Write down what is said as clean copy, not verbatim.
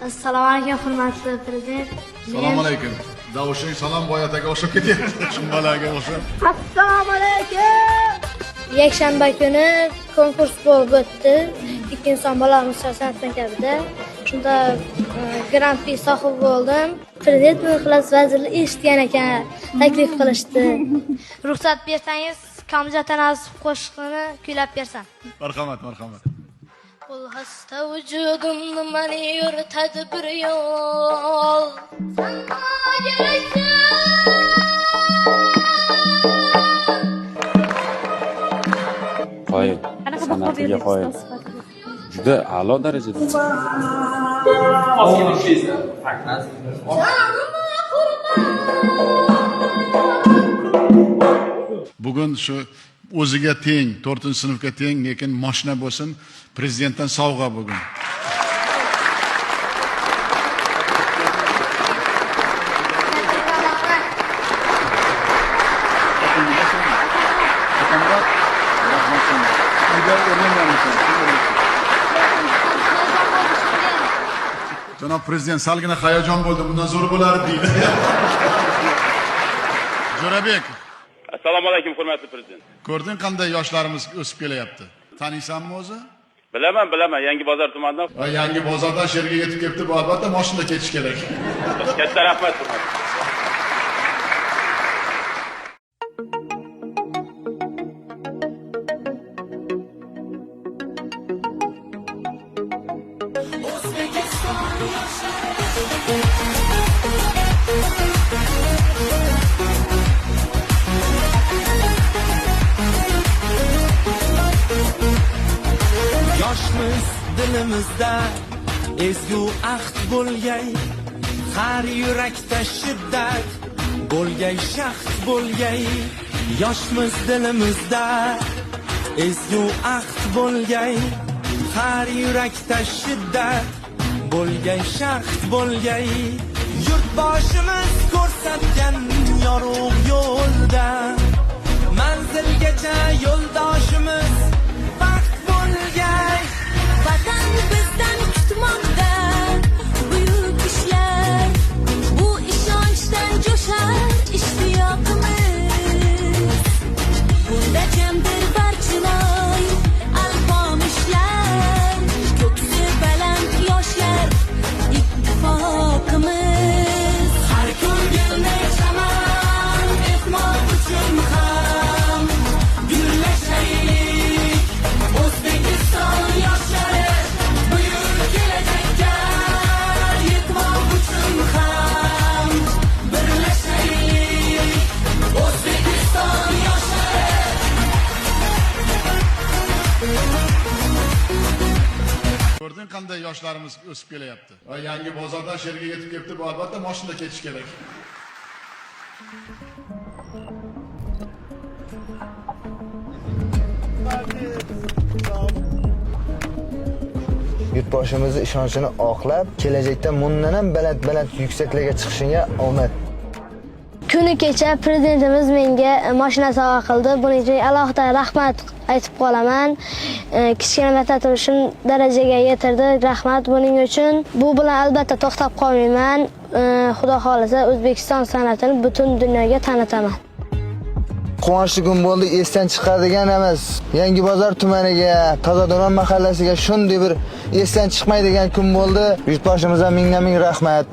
Assalomu alaykum, hurmatli prezident. Assalomu alaykum. Davushing Salom boyataga o'xshab ketyapti. Shu bolaga o'xshab. Assalomu alaykum. Yakshanba kuni konkurs bo'lib o'tdi. Ikki inson bolalar musiqa san'at maktabida. Shunda Gran-pri sohibi bo'ldim. Prezident buni xullas vazirlar eshitgan ekan, taklif qilishdi. Ruxsat bersangiz, Komiljon Tanasov qo'shig'ini kuylab bersam. Marhamat, marhamat. Qo'l xasta vujudimni mani yuritadi bir yo'l. Sana keraksan. Qoyil. Qanaqa baho San'atiga berdingiz qoyil. ustoz sifatida? Juda a'lo darajada. Bugun shu o'ziga teng, 4-sinfga teng, lekin mashina bo'lsin, prezidentdan sovg'a bugun. Janob prezident, salgina hayajon bo'ldi, bundan zo'r bo'lardi deydi. Jo'rabek, Assalomu alaykum, hurmatli prezident. Ko'rding qanday yoshlarimiz o'sib kelyapti. Taniysanmi o'zi? Bilaman, bilaman, Yangi bozor tumanidan. Va Yangi bozordan shu yerga yetib kelibdi, bu albatta mashinada ketish kerak. Katta rahmat, hurmatli. Yoshmiz, dilimizda ezgu ahd bo'lgay, har yurakda shiddat bo'lgay, shahd bo'lgay. Yoshmiz, dilimizda ezgu ahd bo'lgay, har yurakda shiddat bo'lgay, shahd bo'lgay. Yurtboshimiz ko'rsatgan yorug' yo'lda manzilgacha yo'ldoshimiz baxt bo'lgay. Vatan bizdan kutmoqda buyuk ishlar. Bu ishonchdan jo'shar ishtiyoqimiz. Bunda jamdir Barchinoy, Alpomishlar, ko'ksi baland yoshlar ittifoqimiz. Har ko'rganda chaman etmoq uchun ham gullashaylik. O'zbekiston yoshlari buyuk kelajakka yetmoq uchun ham birlashaylik. O'zbekiston yoshlari. Ko'rding qanday yoshlarimiz o'sib kelyapti. Va Yangi bozordan shu yerga yetib kelibdi, bu albatta mashinada ketish kerak. Yurtboshimizni ishonchini oqlab, kelajakda bundan ham baland-baland yuksaklarga chiqishiga omad. Kuni kecha prezidentimiz menga mashina sovg'a qildi. Buning uchun alohida rahmat aytib qolaman. Kichkina maktabni shu darajaga yetirdi. Rahmat buning uchun. Bu bilan albatta to'xtab qolmayman. Xudo xolasa O'zbekiston san'atini butun dunyoga tanitaman. Quvonchli kun bo'ldi, esdan chiqadigan emas. Yangi bozor tumaniga, Tozado'mon mahallasiga shunday bir esdan chiqmaydigan kun bo'ldi. Yurtboshimizga mingdan ming rahmat.